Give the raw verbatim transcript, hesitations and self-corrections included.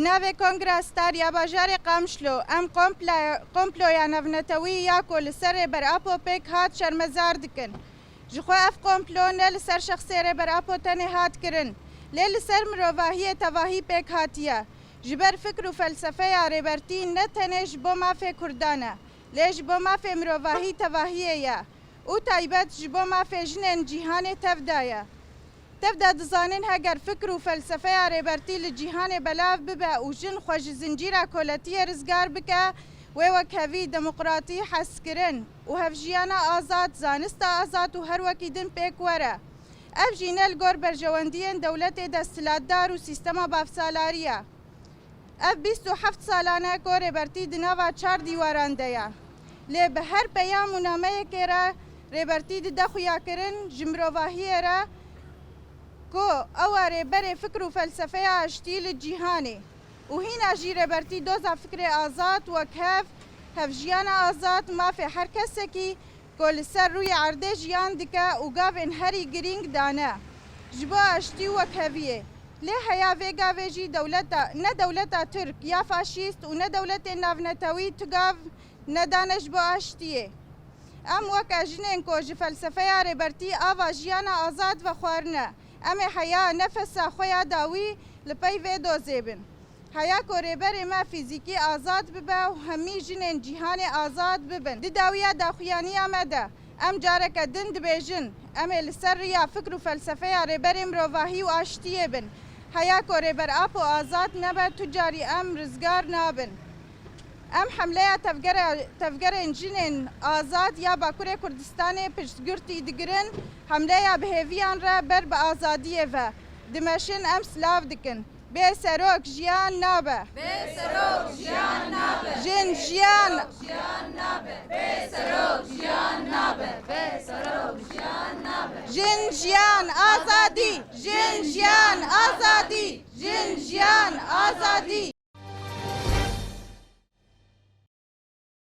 Navê Kongra Star ya bajarê Qamişlo, em kompla-, komploya navnetewî ya ku li ser Rêber Apo pêk hat şermezar dikin. Ji xwe ev komplo ne li ser şexsê Rêber Apo tenê hat kirin, lê li ser mirovahiyê tevahî pêk hatiye. Ji ber fikr û felsefeya Rêbertî ne tenê ji bo mafê Kurdan e, lê ji bo mafê mirovahî tevahiyê ye û taybet ji bo mafê jinên cîhanê tev de ye. Tev de dizanin heger fikr û felsefeya Rêbertî li cîhanê belav bibe û jin xwe ji zincîra koletiyê rizgar bike, wê wekhevî demokratî, hezkirin û hevjiyana azad, zanista azad û her wekî din pêk were. Ev jî ne li gor berjewendiyên dewletê desthilatdar û sîstema bavsalarî ye. Ev bîst û heft salan e ku Rêbertî di nava çar dîwaran de ye. Lê bi her peyam û nameyekê re Rêbertî dide xuyakirin ji mirovahiyê re ku ew e rêberê fikr û felsefeya aştî li cîhanê. Û hîna jî Rêbertî doza fikrê azad, wekhev, hevjiyana azad, mafê her kesekî ku li ser rûyê erdê jiyan dike û gavên herî girîng dane ji bo aştî û wekheviyê. Lê heya vê gavê jî dewleta, ne dewleta Tirk ya faşîst û ne dewletên navnetewî tu gav nedane ji bo aştiyê. Em weke jinên ku ji felsefeya Rêbertî ava jiyana azad vexwarine, em ê heya nefesa xwe ya dawî li pey vê dozê bin. Heya ku Rêberê me fîzîkî azad bibe û hemî jinên cîhanê azad bibin. Di dawiya daxuyaniya me de em careke din dibêjin, em ê li ser riya fikr û felsefeya Rêberê Mirovahî û Aştiyê bin. Heya ku Rêber Apo azad nebe, tu carî em rizgar nabin. Em hemleya tevgere-, tevgerên jinên azad ya Bakurê Kurdistanê piştgirtî digirin, hemleya bi hêviyan re ber bi azadiyê ve dimeşin, em silav dikin. Bê serok jiyan nabe. Bê serok jiyan nabe. Jin jiyan. Jiyan nabe. Bê serok jiyan nabe. Bê serok jiyan nabe. Jin jiyan azadî. Jin jiyan azadî. Jin jiyan azadî.